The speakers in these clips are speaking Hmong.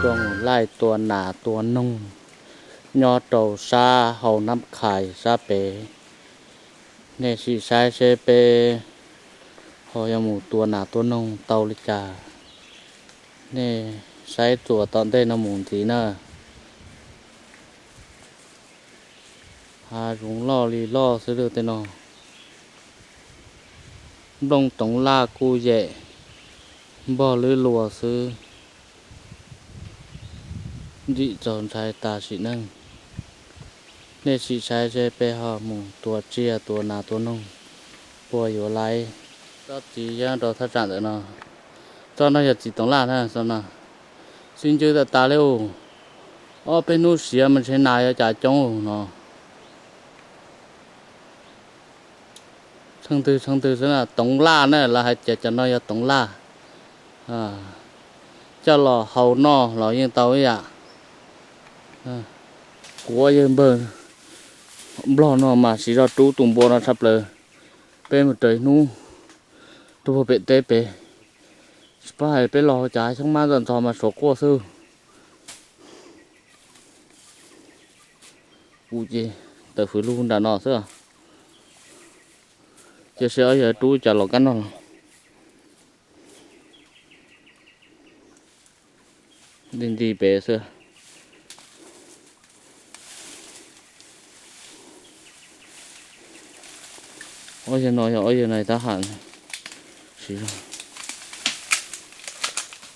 Tuaj mus laij tua nas tua noog nyob rau sab hau Nab Khais sab pem. Nej sim saib seb peb ho yuav mus tua nas tua noog tau li cas. Nej saib txuas tom ntej no mus ntxiv na. Hav zoov loj li loj xwb tej no. Nplooj toov laj kuj yam npog lwb luas xwb. Ntsim txaus ntshai tas sim neej. Nej sim saib seb peb ho mus tua tsiaj tua nas tua noog puas yuav laib. Tsob txiv nyob rau thaj tsam ntawm no. Tsob no yog txiv toov laj na, tsob no. Sib ncwb tas tas li us. Ob peb hnub siav mas ntshe nas yuav cas coob no. Tsheej twg tsheej twg xwb na, toov laj na, lawv hais tias cov no yog toov laj. Coj los haus noj los yeej tau ib yam. Kuv yawg npawg Nplog no mas siv zog rub tus npua no tshaj plaws. Peb mus raws hnub tuaj puag pem teb pem, tsis paub hais peb los cas xyoob mab ntxov ntxov mas suav quaj xwb. Kuv ces tawm fwv lug nram no xwb. Cia seb ob yawg rub cas los kab noj los. Nti nti pem xwb. Ob yawg no yog ob yawg nais tab ham siv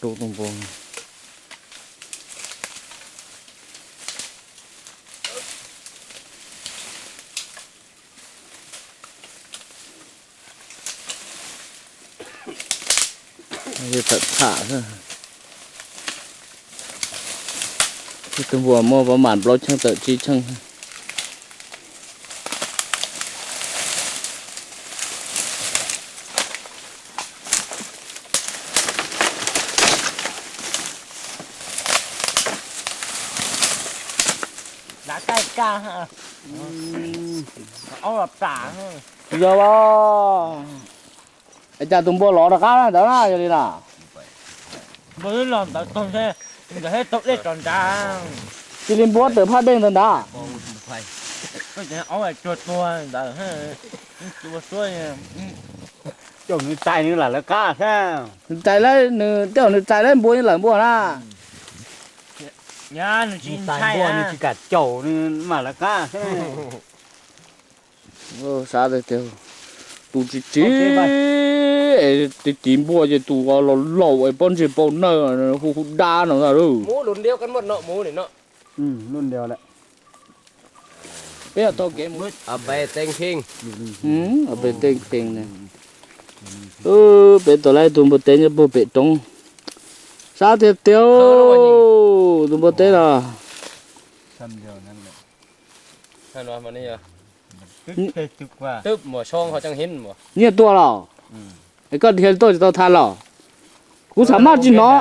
rub tus npua. Tawm tham xwb. Ib tug npua muaj pab mam plaub tsheej tawm tsib tsheej. Dav kaj kaj, aub los plam. Yog los, es cas tus npua lov rov qab ntawd na, yog li na. Npua twb los ntawd tag, nkawd thiaj taug dej tso nrad. Cia li npua tawm phaj dej ntawd ntag. Aub tsuag tuag ntawd, tsuag suab. Caum nws txais nws lam lawv qab thiab. Nws txais lawv, nws tej zaum nws txais lawv npua lawm npua na. Nws tsis ntshai, nws tsis kam caum nws mam lawv qab thiab. Sab tiag tiag, tus tsis tsis, es tiv tiv npua ces tus laus laus es pob ntseg pau nawj hu hu dab no ntag lauj. Peb yog tau kev mus, peb tej kev, peb tau laib tus npua teb nyob puag pem roob. Sab tiag tiag, tus npua teb no. Nyiaj tuaj los? Es koj dhia tuaj tsis tau tha los? Kuv xam maj tsis hnov.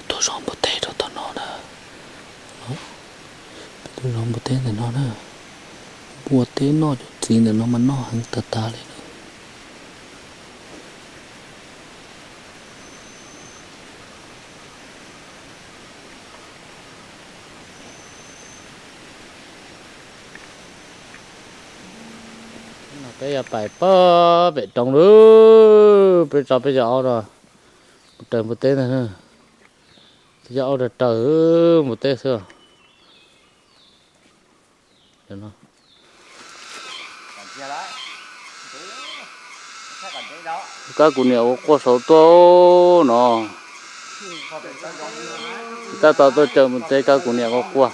Tuaj zov npua teb rau tom no na. Peb tuaj zov npua teb ntawm no na. Npua teb noj cov txiv ntawm no mas noj heev tag tag li na. Peb yuav pais pog pem roob lawm, peb tso peb cov aub no mus raws npua teb ntag. Peb cov aub raws raws npua teb xwb. Kab kuv niam ua quaj saud tuaj no. Tab tom tuaj caw mus teb kab kuv niam ua quaj.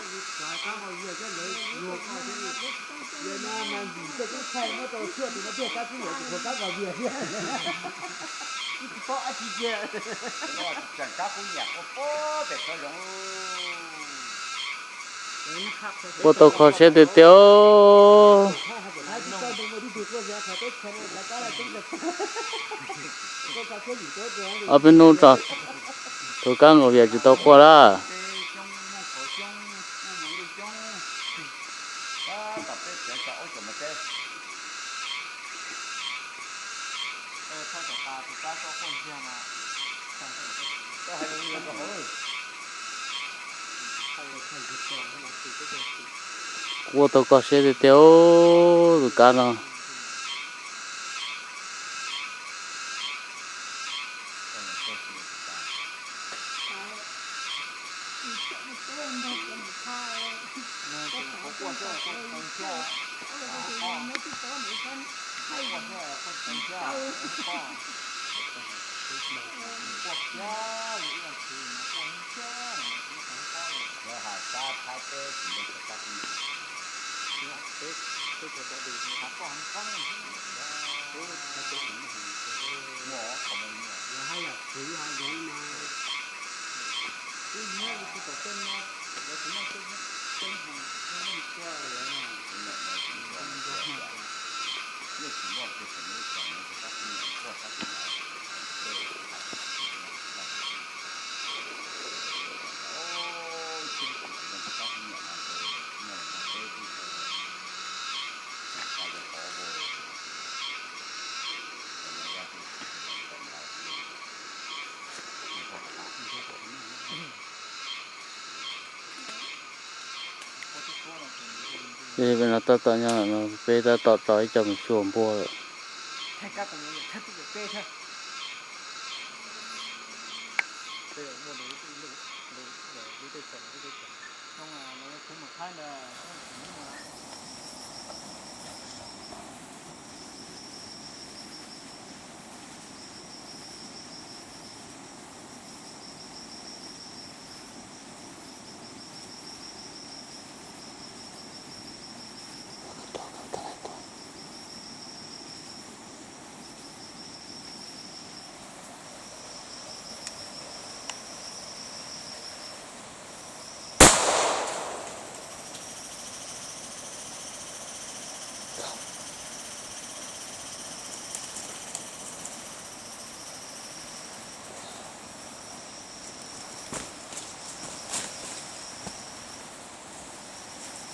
Quaj tau kho siab tiag tiag. Ob peb hnub tso, tus kab nkaus vias tsis tau quaj lawm. Kuaj tau koj siab tiag tiag tus kab no. Ces peb no tab tom nyob no, peb tab tom tso ib co mus xyuas npua lawm.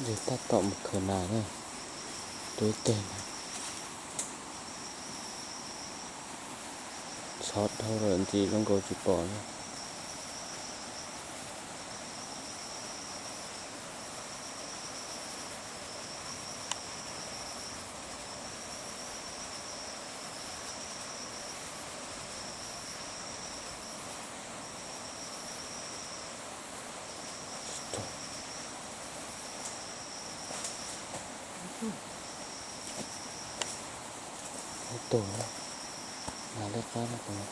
Ces tab tom mus khaws nas na, tus ib teg na. Txhob dhau lawm ntxiv zoo nkaus tsis pom na. Ib tug na, nas liab qab no tus no.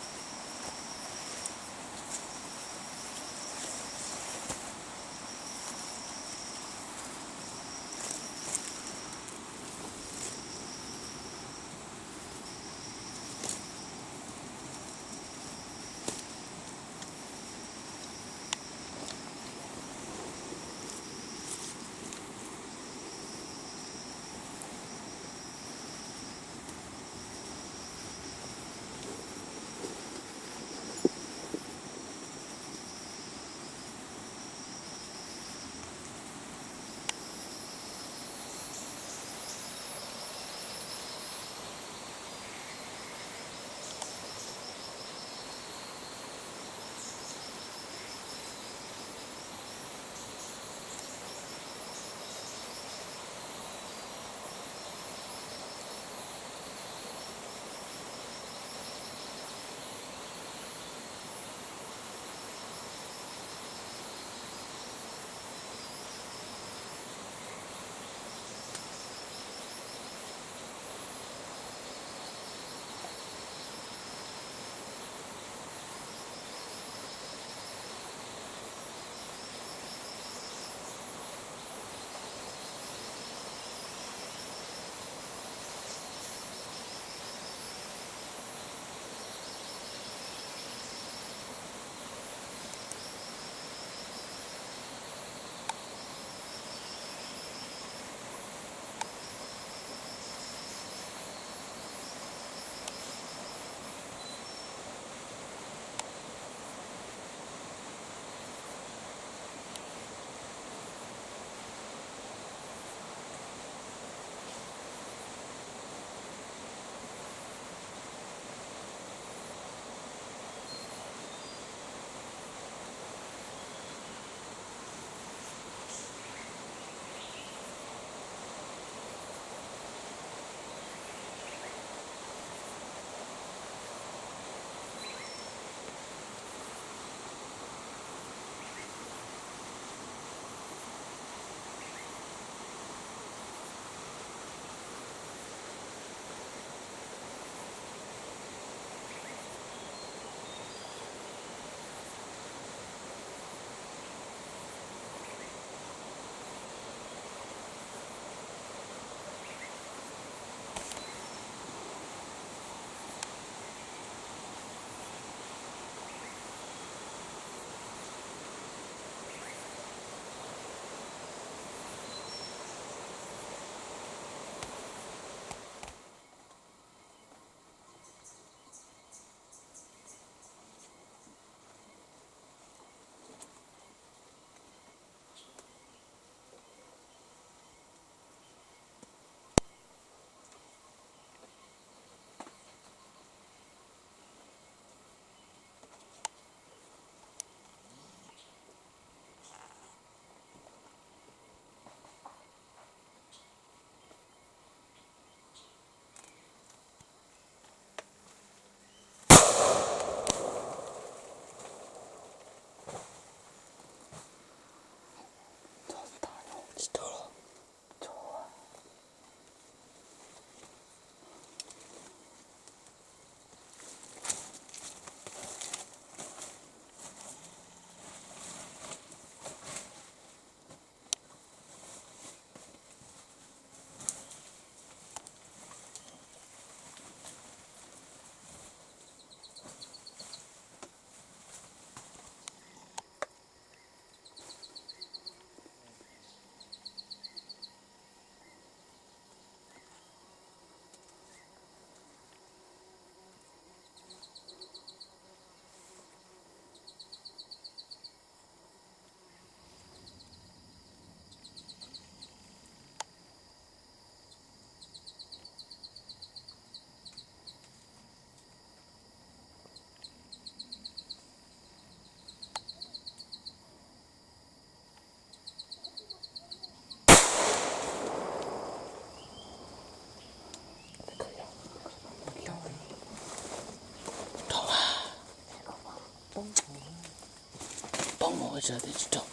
Poob ua cas thiaj tsis raug?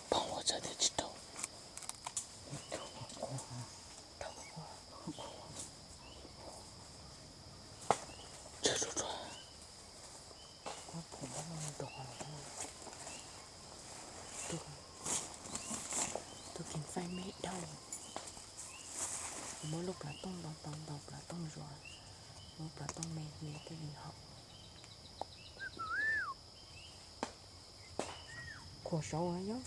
Poob ua cas thiaj tsis raug? Tseg tsuag tsuag. Tus kheev faib me dhau, muab lub plav tooj ntaus tau ntaus plav tooj zuav, muab plav tooj me me thiaj li haum. Khuam saud yog.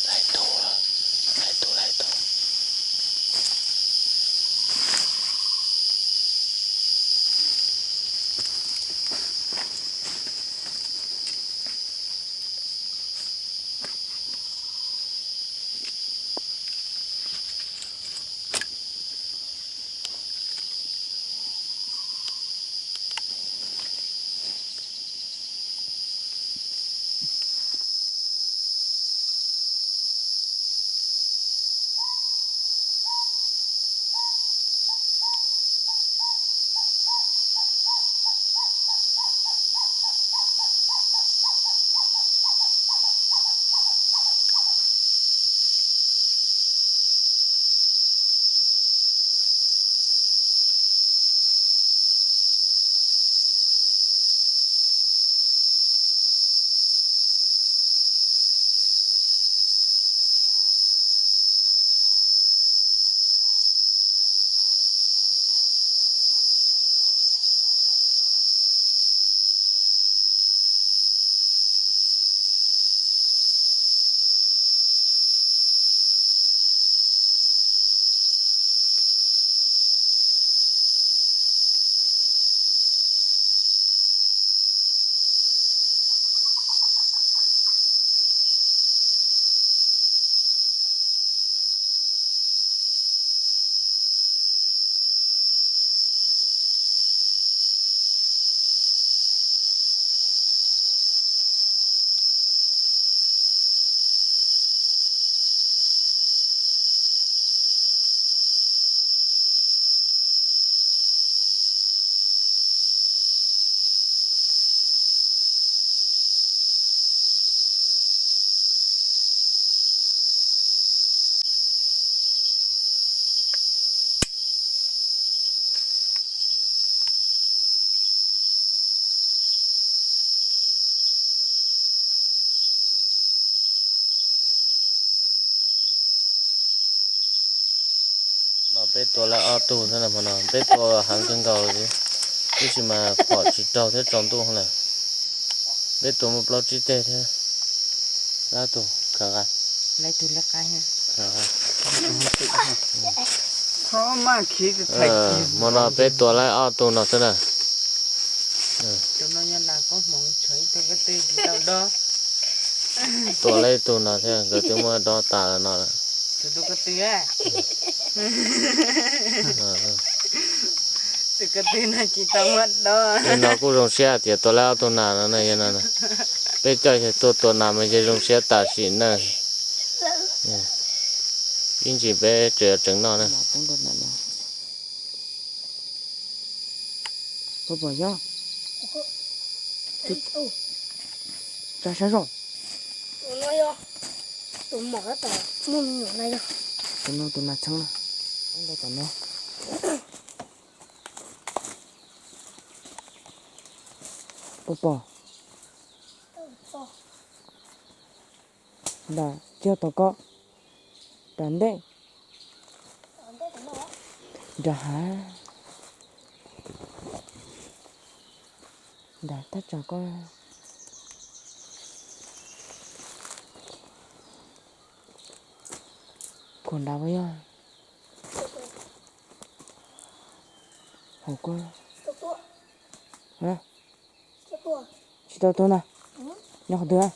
Laib tug, laib tug, laib tug. No peb tua lawm ob tug xwb na, hmo no peb tua heev kawg nkaus li, tab sis mas phom tsis raug thiab tsaus ntuj lawm. Peb tua muaj plaub tsib teg thiab. Lab tus khaws qa. Hmo no peb tua lawm ob tug no xwb na. Tua lawm ib tug no thiab, nkawd twb muab dob tas no lawm. Tus ko tw no tsis tau muab dob. Tus no kuj zoo siab tias tua lawm ob tug nas no na, yog no na. Peb coj yawg tuaj tua nas mas yawg zoo siab tam sim na. Ib ntsis peb tseem yuav tseev noj na. Puas pom yog? Tsa sab zog. Tus no tus nas txheeb na. Ntawd tom no. Puas pom? Ntag, Cog tom ko, nram ntej, nram hav, nram thaj tsam ko. Khuam nrad puas yog? Hauv ko. Tsis tau tuag na. Nyob qhov twg?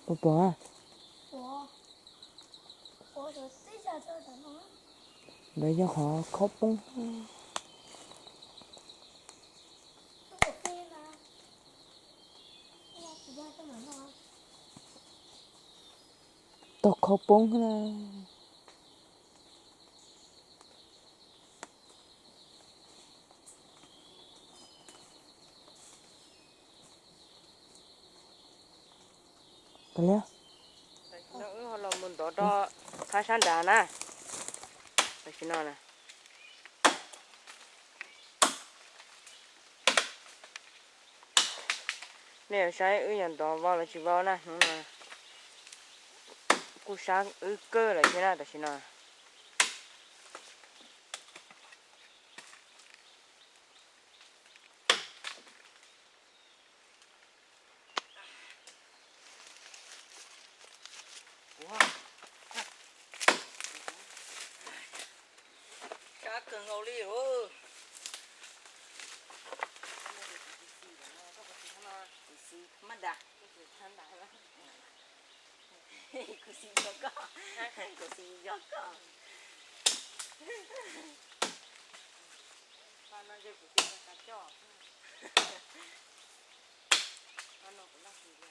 Puas pom? Ntawd yog qhov khaub poob. Tau khaub poob na. Tam sim no wb ho los mus ntov rau phab sab nrad na. Tam sim no na, nej yuav saib wb yuav ntov vau los tsis vau na. Hnub no kuj sab wb kawg lawm thiab na tam sim no. Sab kawg nkaus li os. Kuv xis maj das, kuv xis nco koj, kuv xis nco koj. Qhov no kuv laj xis li.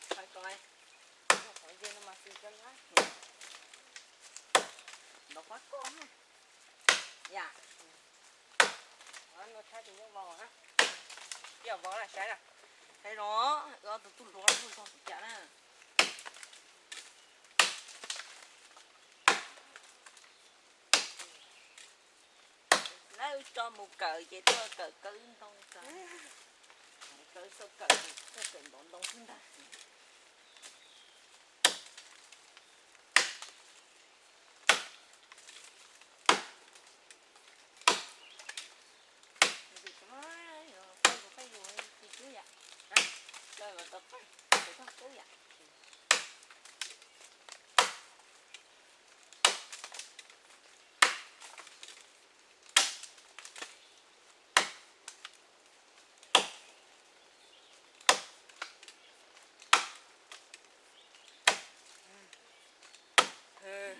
Qhov ko, qhov yawg no mas xis cov nyab. Ntov qab koj na. Yam. Qhov no tshab tsis nyob vau na. Tij vau na, saib na. Saib no, ob tug tub hluas lub zog puas cas na. Lawv tso mus kawm ces tuaj kawm kawm ntoo kawm, kawm txoj kawm, txoj kawm ntov ntoo xwb ntag.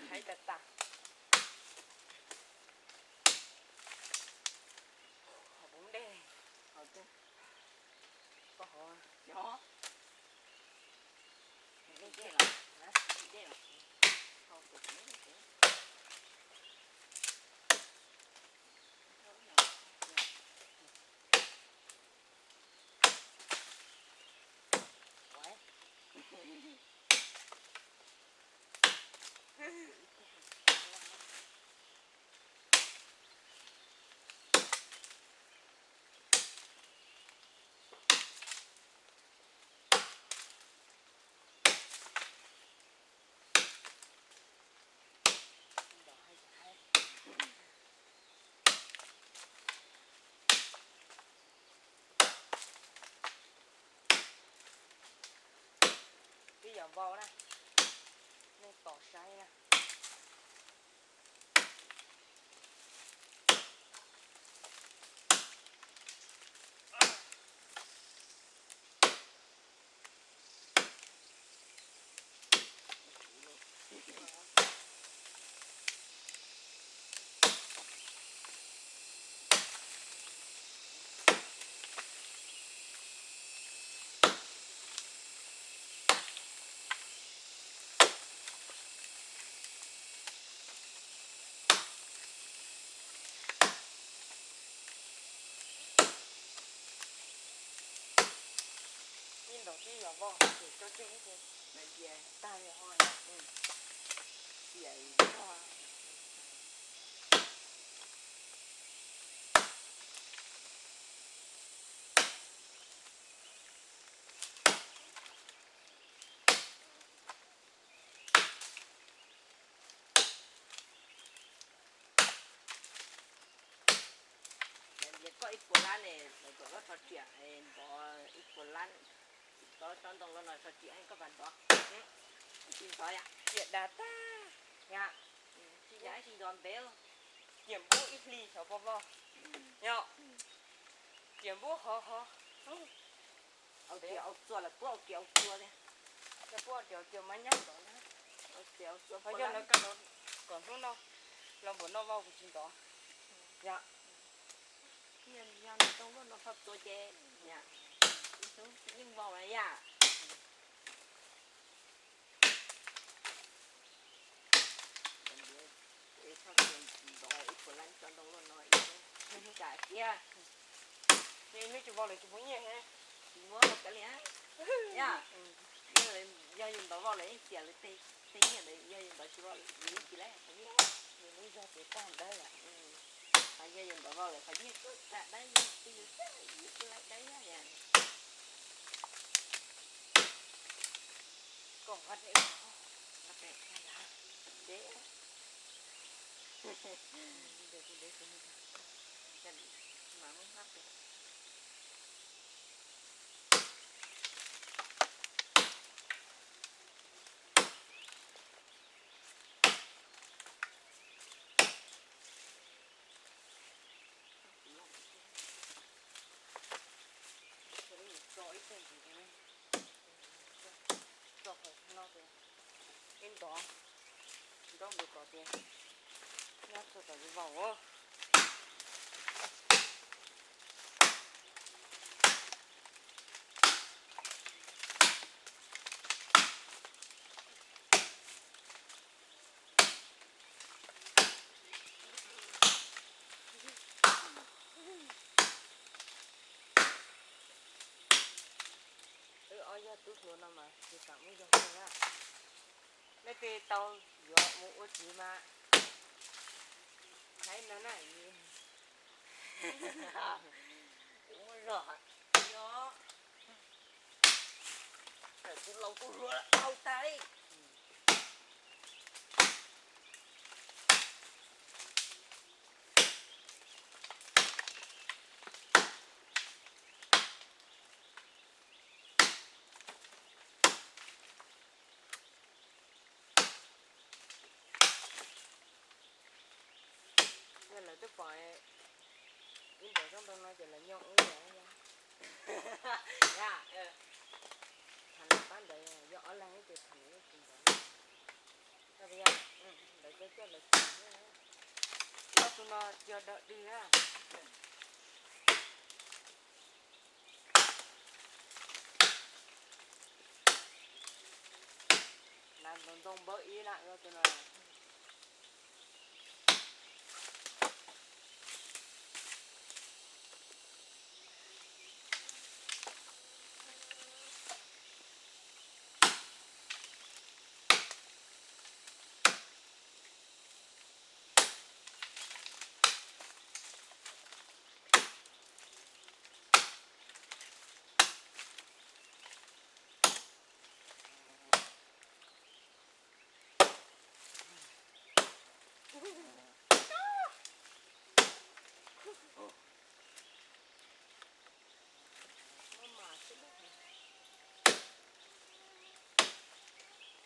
Hais tas tas. Hauv dej, hauv dej, koj hov, dej los, dej los, hau tus. Twb yog vau na, nej tos saib na. Ntaus tib yam voj ces tso tseg ces tag li ho. Koj ib puas lab ne, lawv kom koj tso riam ntov ib puas lab, tso ntoo los no tso riam koj pas ntov. Tsis ntov yom, riam dav tag. Yom, tsis yog tsis ntov ntev. Riam npub ib hlis xyov puas vau. Yom, riam npub hov hov. Au kiag au txua lawm, puab au kiag au txua thiab. Yog puab au kiag au txua mas nyab ntov na. Ho yog lawv koj kom hnub no los npaum no vau kuv tsis ntov. Yog, yog nws tau npaum no txhua txua ces ib hnub yeej vau na yom. Txhob ntov ib puas lab tso ntoo luaj no ib hnub kam kiag. Nws tsis vau lawm tsis muaj nyiaj thiab. Tsis muaj kav liam. Yog, yog yus ntov vau lawm yeej tiam lawv tej nyiaj ntawd, yog yus ntov tsis vau lawm yus yeej tsis laib qhov nyiaj. Yus lub zog ces tag dawb yom. Yog yus ntov vau lawm qhov nyiaj kuj tag dawb, yus twb yus tag yus twb laib dawb yom. Kom qhov deb, deb, mas muab hnab pem. Tso ib teg ntxiv ces, tso qhov no ces ib ntov, nrog npus kom tias nyob txog tom yuav vau. Wb ob yog tub hluas no mas tsis kam muaj yog kiag na. Leej twg tau yuav mus ua txiv mas hais no na. Kuv muaj zog, yog txawm kuv laus kuv hluas laus tag li. Yog lawv twb pom ib npawg tsob ntoo no ces lawv nyob ub lawm. Tham lawv pab ntawd yog ob leeg ces tham lawv tsis ntawd. Ntawd coj coj lawv tsis, ob tug no yog dawm dig na. Nas ntoo npawb ib na tus no.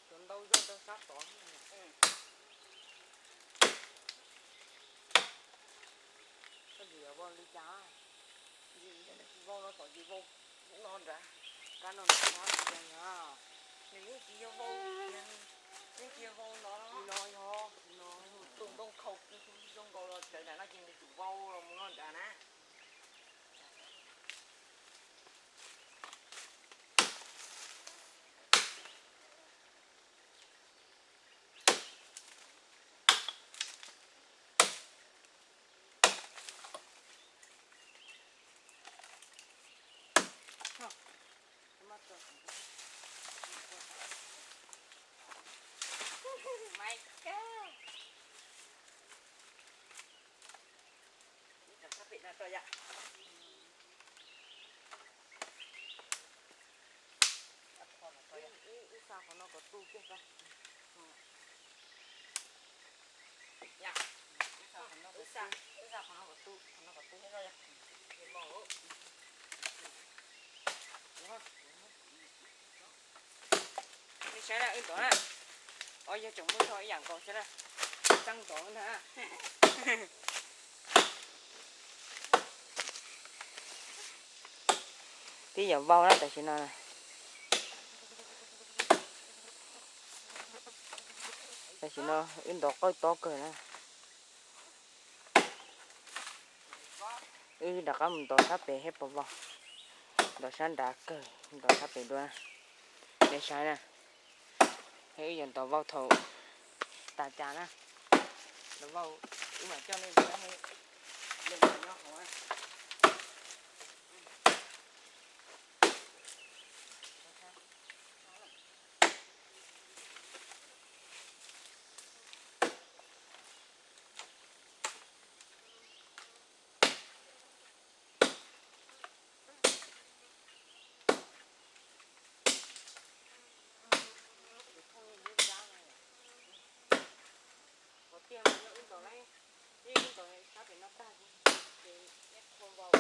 Cov ntau zog rau sab tod. Koj tsis yuav vau li cas? Vau no kom tsis vau no nrad. Kab no nrad no tsis yog, nws yeej tsis yog vau, yeej tsis yog vau no, no yog tus ntoo khaus zoo nkaus los tawv nrad no ces nws tsum vau los mus no nrad na. Nej saib na, wb ntov na. Os, yog tseem muaj zog ib yam nkaus xwb na. Tseeb ntov ntag. Twb yuav vau na, tam sim no, tam sim no wb ntov qawj tob kawg na. Wb rov qab mus ntov sab pem seb puas vau. Ntov sab nrad kawg, ntov sab pem dua. Nej saib na, wb yuav ntov vau thaum tas cas na. Ntov vau, wb mam coj nej mus, nej nyob hauv na. Qhov tiag no yog wb ntov lawm, wb ntov sab pem no tag, ces neb qhua vau.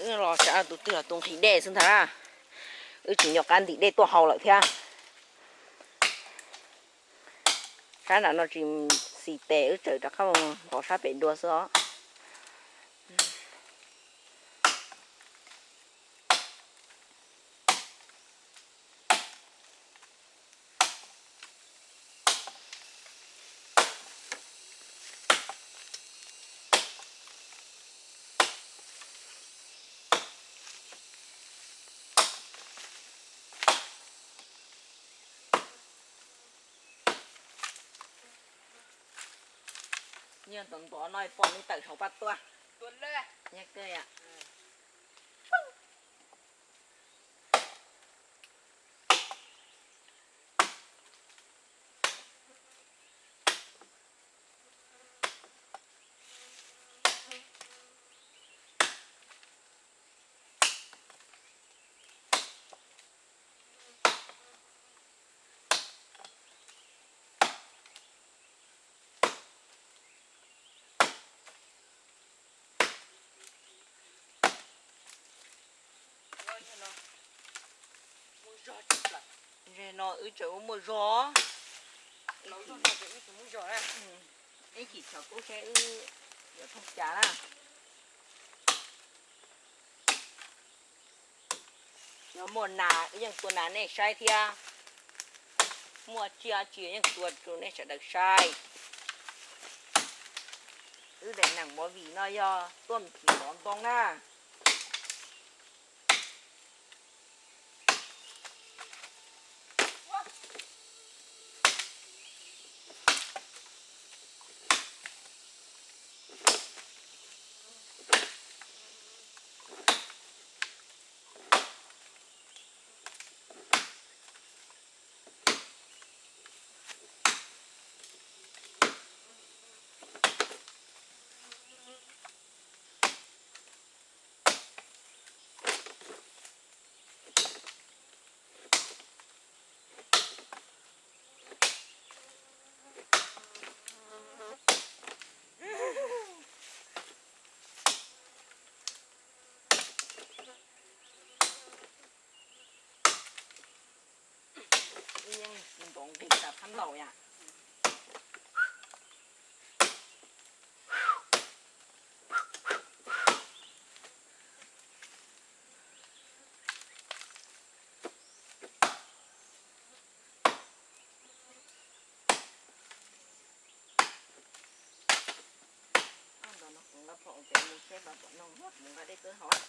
Wb los sab tus twg los tus nqhis dej xwb ntag na. Wb tsis nco qab ntim dej tuaj hau lawm thiab. Sab nram no tsis xis tes, wb tseem rov qab mus nqos sab pem dua xwb os. Nyias ntov ntov no pom nws tawm saum paj tuaj. Nyias kawg yom. Ze no wb tseem ua muaj zog. Ib chim tshav kub seb wb yuav thooj cas na. Yog muaj nas wb yeej tua nas nej saib thiab. Muaj tsiaj tsi yeej tua rau nej sawv daws saib. Wb daim neem movie no yog tuaj mus thim mov ntoo na. Wb yeej tsis ntaus nqis tas phab ntaus yom. Ces mus seb pom pom no, mus nqa dej tuaj haus.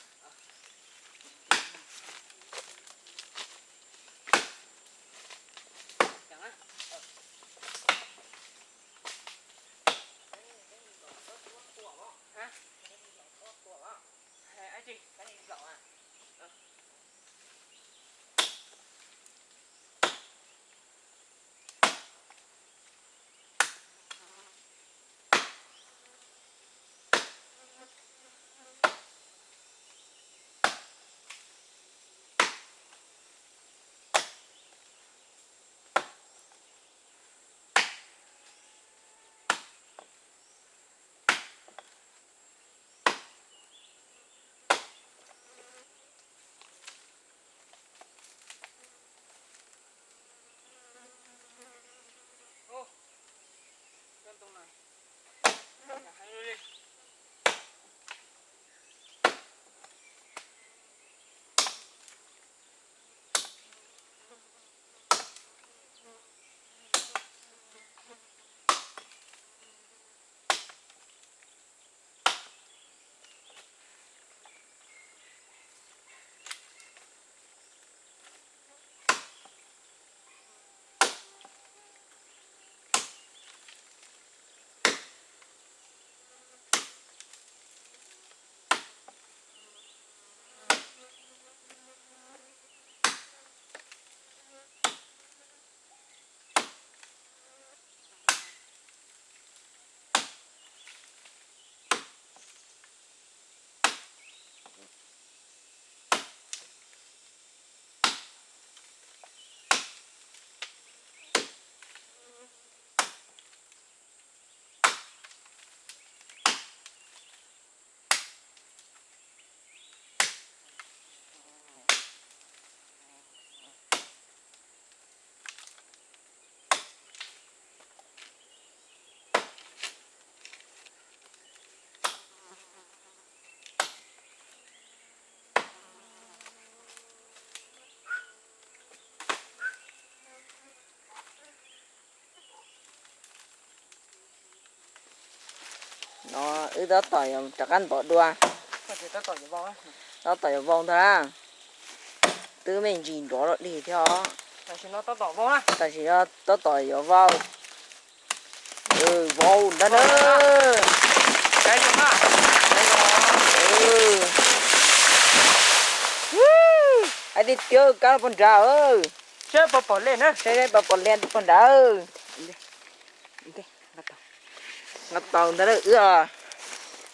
No wb tab tom rov qab npog dua. Tab tom yuav vau ntag na. Twb me ntsis nrov los dig thiab os. Tam sim no tab tom yuav vau. Vau ntag na. Hais tias tiav kab pog nrad. Seb puas pom liaj pog nrad. Nqa taus ntag na, wb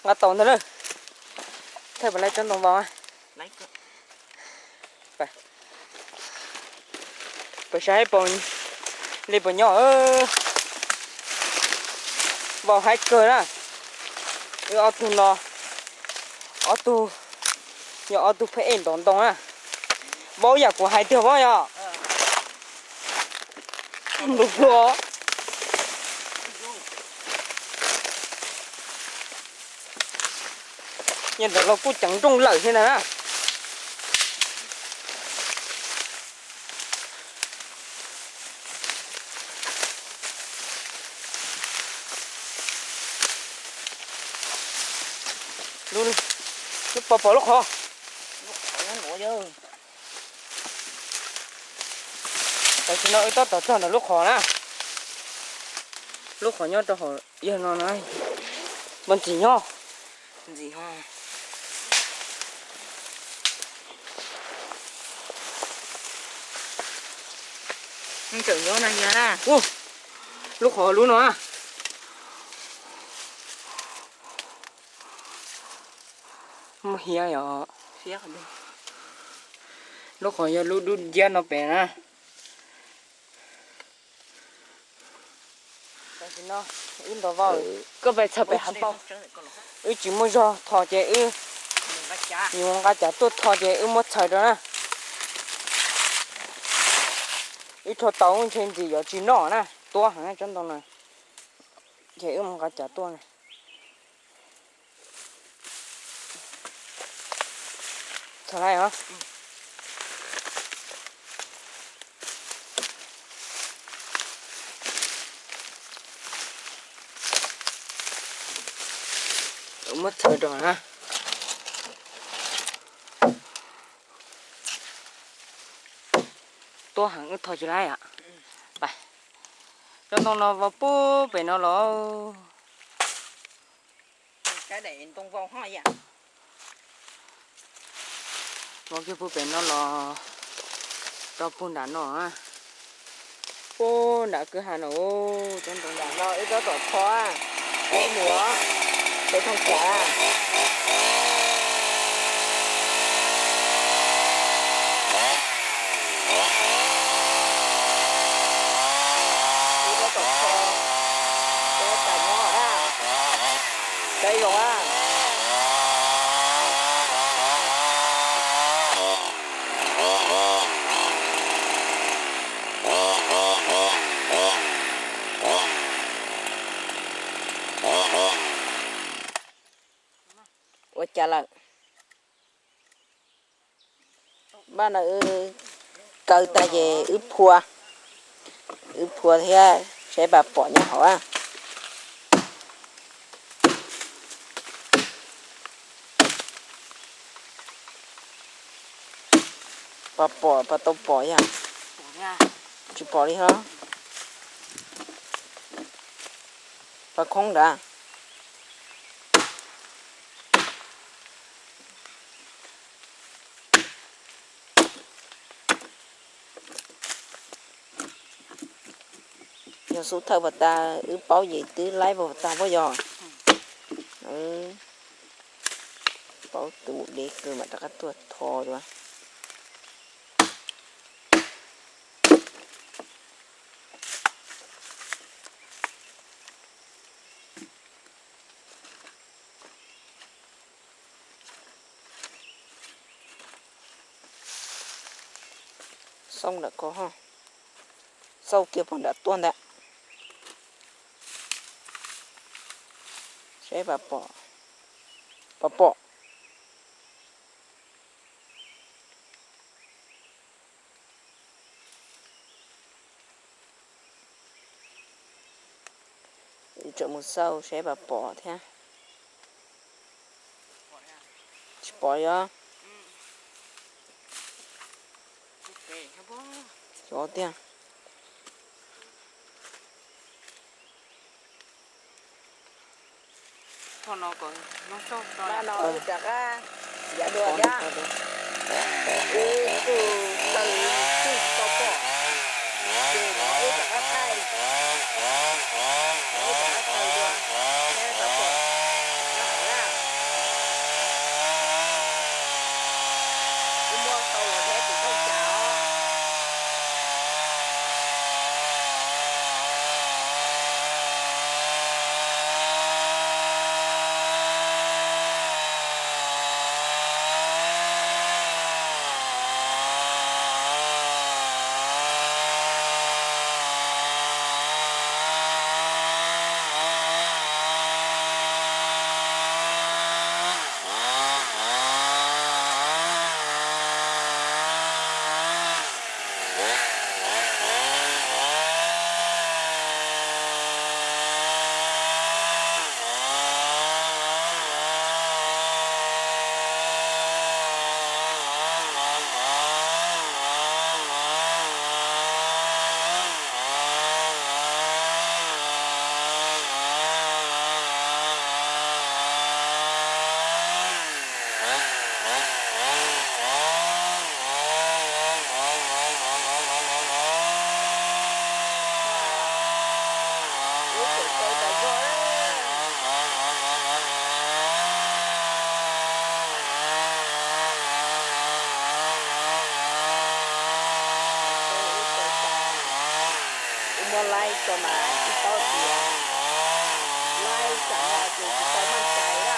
nqa taus ntag na. Thaij puas laib tsob ntoo vau. Peb saib puas li puas nyob. Vau haib kawg na. Wb ob tug no, ob tug, yog ob tug phab ej ntov ntoo na. Vau yam kuv hais tiag vau yog. Nplua nplua. Yog ntawd los kuj ceev nrooj lawm thiab ntag na. Lub, lub pov pom lub qhov. Tam sim no wb tab tom txog ntawm lub qhov na. Lub qhov nyob rau hauv yawg no na. Npog ntxim nyob. Ntxim ho. Tsawm nyob no yog na. Lub qhov lub no. Muaj hiab yom. Lub qhov yog lub dub nciab no pem na. Tam sim no wb nto vau, koj pais txog pem hav npau. Wb tsis muaj zog tho ces wb yuav nqa cav tuaj tho ces wb muab txhaws rau na. Wb rho tau ntshe ntxim yuav tsis noj na, tuab heev tsob ntoo na. Ces wb mus nqa cav tuaj na. Txog lawm os. Muab txhawv rau na. Tuab heev wb tho tsis laib. Cov ntoo no vau puag pem no los. Vau kiag puag pem no los rau puag nram no. Puag nram kwj ha no, cov ntoo nram no wb tab tom tho, wb mus, peb thooj cav. Wb tab tom tho, peb tas nyob na, saib zoo na. Ua cas lawm? Npaj no wb kaw tag ces wb phua, wb phua thiab saib puas pom nyob hauv a. Puas pom, puas tau pom yog? Tsis pom li ho. Puas khoob nrad? Yog xub thawj puas tag, wb paub ces twb laib puas tag puas yog? Paub tus dev kawg mam rov qab tuaj tho dua. Xauj nram ko, xauj kiag puag nram tuaj ntag. Saib puas pom, puas pom. Wb tseem mus xauj saib puas pom thiab. Tsis pom li os. Xyov tiag. Tho no kom noj xauj tso. Npaj no wb rov qab yav dua thiab. Wb kuj txawj kuj tsis tau pom, ces no wb rov qab thaij, wb rov qab thaij dua, neb tau pom nyob hauv na. Wb muab tau los thiab tus thooj cas os. Wb muab laib tso mas tsis paub tias laib tsam no ces tsis tau meej cai na.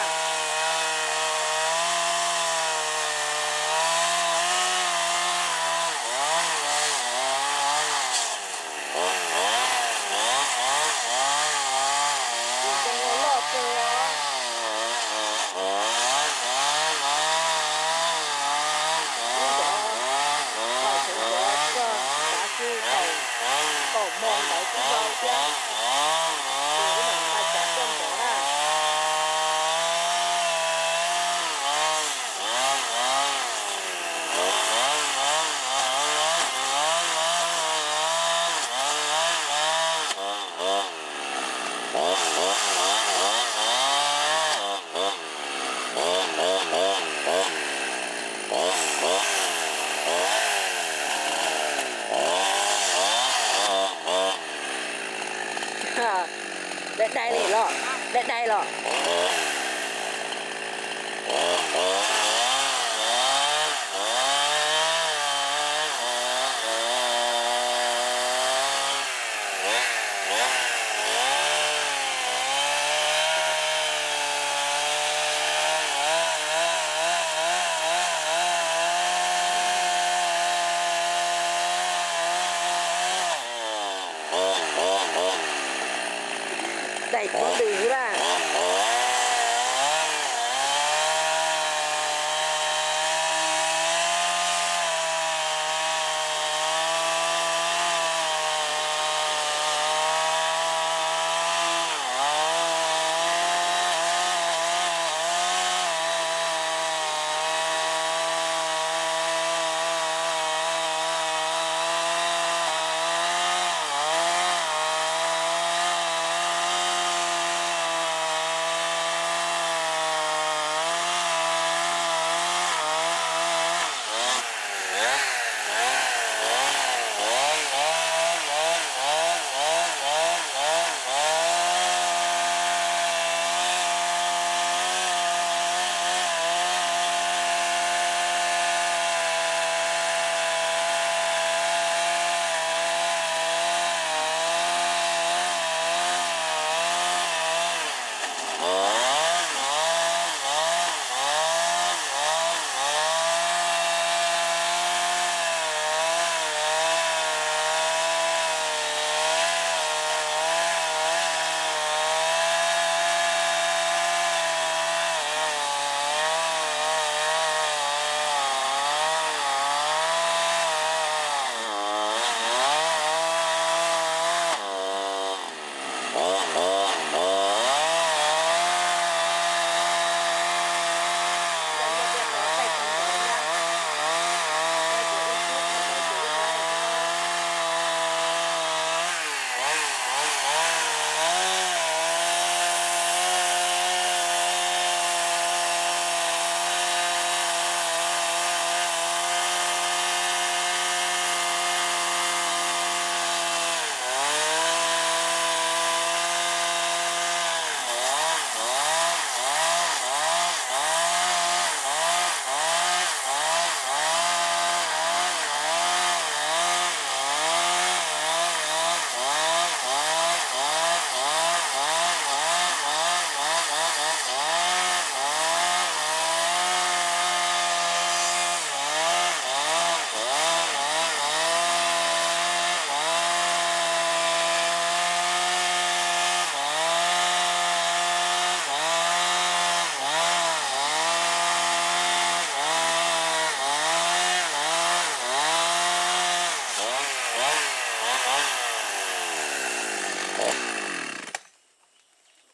Tus zoo loj kawg os. Ib ncov thaum sawv ntxov txog tav su thaum kaum moos ntawd twb vau thiab. Ces wb mam nqa tsav coj ntxov na. Dai dai li los, dai dai los. Daim pob tw xwb laj.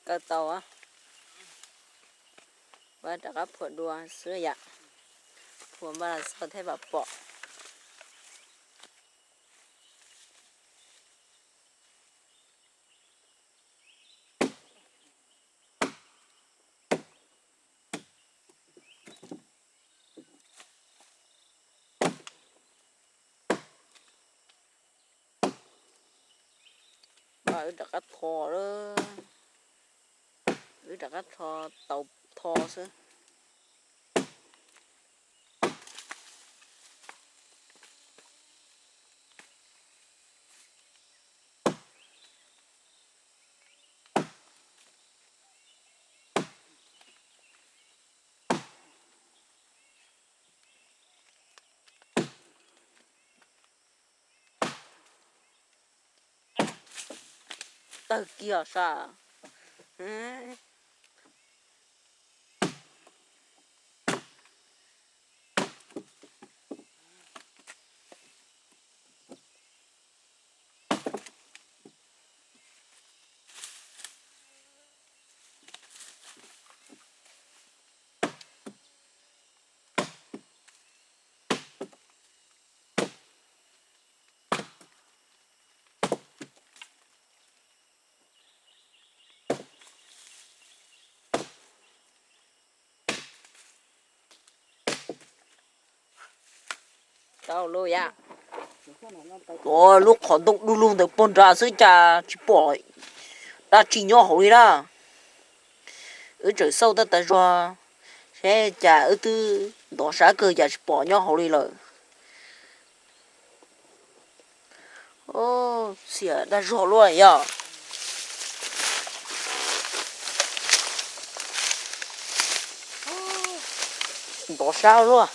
Kaw tau, rov qab phuam dua xwb yam, phuam npaj los xaus thiab vam pom. Mas wb rov qab tho lawm, wb rov qab tho, tau tho xwb. Tawg kiag sas. Tau lawm yam. Ua lub qhov ntoo du lug ntawd puag nrad xwb cas tsis pom. Dab tsi nyob hauv li na? Wb tseem xauj tab tas zog, seb cas wb twb ntov sab kawg cas tsis pom nyob hauv li lawm. Xiam dag zog luaj yog. Ntov sab luaj.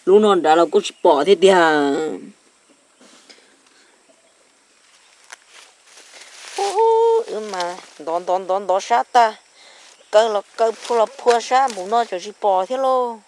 Lub no nrad los kuj tsis pom thiab tiag. Ub, wb mas ntov ntov ntov ntov sab tag, kaw los kaw phua los phua sab npaum no tseem tsis pom thiab lauj.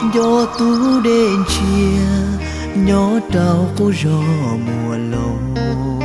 Nco tub dej ntshiab nyob rau qub zos Muas Laus.